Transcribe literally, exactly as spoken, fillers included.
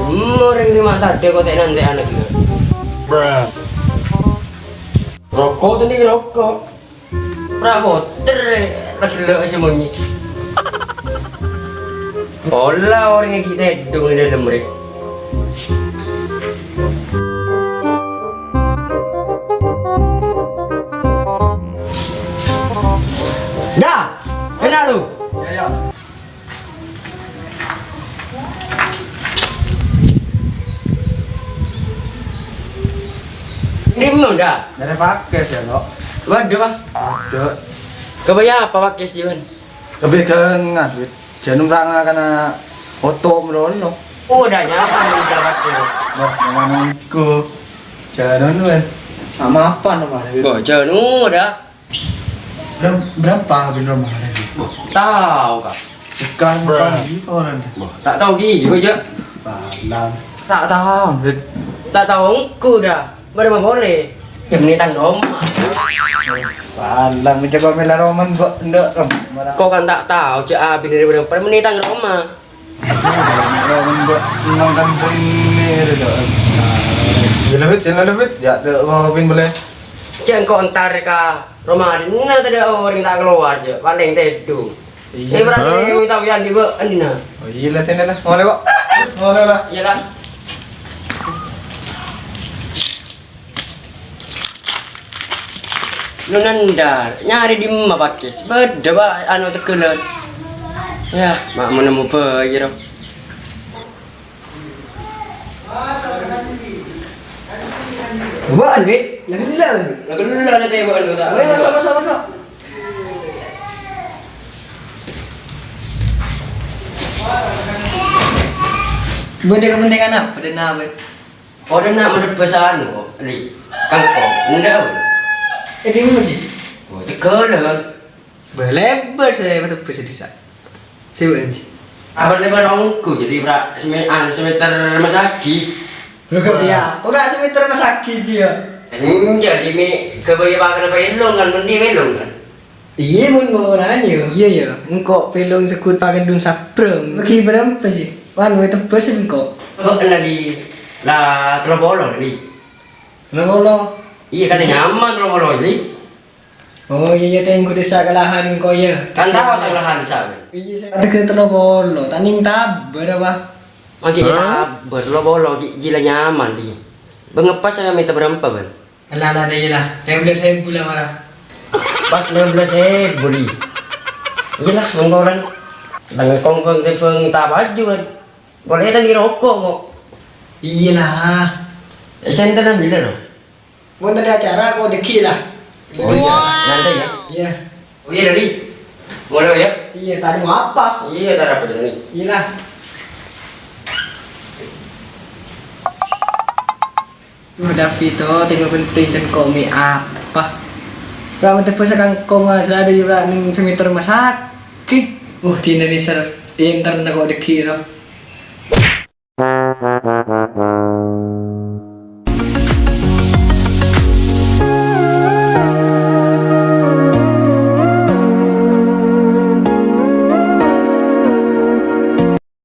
Hmm, orèng rèya ma' tadâ' kok ta' nantè'ana ghellâ'. Roko' tadi roko'. Pra poter, la ghellâ' sè monyè. Pola orèng ghi' tèdung è dâlem rè. Dah, kènè' lu. Iyâ, iyâ. Dimma, Da? Nyarè Pak Kes, yâ, Kok? Waduh, Pak. Waduh. Kabâjâ apa Pak Kes, Jon? Kabâjâ ghângan, Wit. Jhâ' nong ranga kana oto mèlo-mèlo. Oh, Da, nyapa nih, Da, Pak Kes? Wah, mana engko'? Jhâ' nong, Wit. Sama apa, nomor, Wit? Kok jhâ' nong, Da? Ber-, berapa beli rumah tadi? Tao, Kak. Bukan, bukan gitu orang. Ta' tao ghi, kok, Jâ'? Balang. Ta' tao, Bet. Ta' tao engko', Da. Bârâmma polè? Yâ, mènè tang roma. Balang, mencoba mèla roma, Mbok, ndâ', Rom. Kok kan ta' tao, Jâ', abinè bârâmma, mènè tang roma. Nang kampung ini ada doang. Yâ la, Fit, yâ la, Fit. Yâ, tuh, mau pin boleh. Jâ' engko' entar ka roma dinna' tadâ' orèng ta' kalowar, Jâ'. Palèng tèdung. Iyâ. Eh, berarti tao yâ, Andi, Mbok, Andina. Oh, iyâ la, tènè la. Molè, Kok. Molè la. Iyâ la. Lu nandhâr, nyarè dimma, Pak Kes? Bâdâ, Pak, anu, tegelan. Yâ, ma' mon nemmo bhâi, ro. Bâ'ân, Wit? Lah, ghellâ', Wit. Lah, ghellâ', la, tèbâ'ân, lu, ta'. Ayo, masuk, masuk, masuk. Bâdâ kepentingan apa, dâ' napa, Wit? Orèng na' madebbhâs anu, Kok, Li. Kangkong. Enḍâ', Bun. Eh, dimma, Ji? Oh, tegghâl, Bun. Bâ, lèbâr sè madebbhâs è dissa'. Sè bâ'ân, Ji. Abâ' lèbâr ongghu, jadi, pra-, seme-, anu, semeter masagi. Lho, kok iyâ? Ora semeter masagi, Ji, yâ? Enjâ', Ji, mè' ghâbây pakanna pèlong, kan, bhândhi pèlong, kan? Iyâ, mon, mon, anu, yâ. Iyâ, yâ. Engko' pèlong segghut pakendhung sabrâng. Bâgi bârâmpa, Ji? Wan, wè tebbhâs engko'. Oh, la, Li. La, tello polo, Li. Tello polo? Iyâ, kan nyaman tello polo, Li. Oh, iyâ, iyâ, tèngghu dissa' ka lahan engko', yâ. Kan tao tang lahan dissa', Li. Iyâ, sè tegghâl tello polo. Ta' nèng tabâr apa? Mangkèn tabâr tello polo, Ji, Ji, la nyaman, Li. Bâ, ngepas sè mènta bârâmpa, Bun? Alah, alah, dâ' iyâ la. Lèma bellâs èbu la mara. Pas lèma bellâs èbu, Li. Iyâ la, monggo, Ran. Bâng kong bâng tèbâng ta' paju, kan. Polè tadi roko', kok. Iyâ la. Sènterna bilâ, ro? Mon tadi acara, kok dâgghi' la. Oh, iyâ. Nyantai, yâ? Iyâ. Oh, iyâ, Li. Mulai, yâ? Iyâ, tadi mau apa? Iyâ, tadi apa, Li? Iyâ la. Wah, David, oh, tèngghu penting, cèn komi apa? Pra, mènta bhâsa kangkong, Mas. Aduh, iyâ, pra, nèng semeter masagi. Wah, di Indonesia, internet kok dâgghi', ro.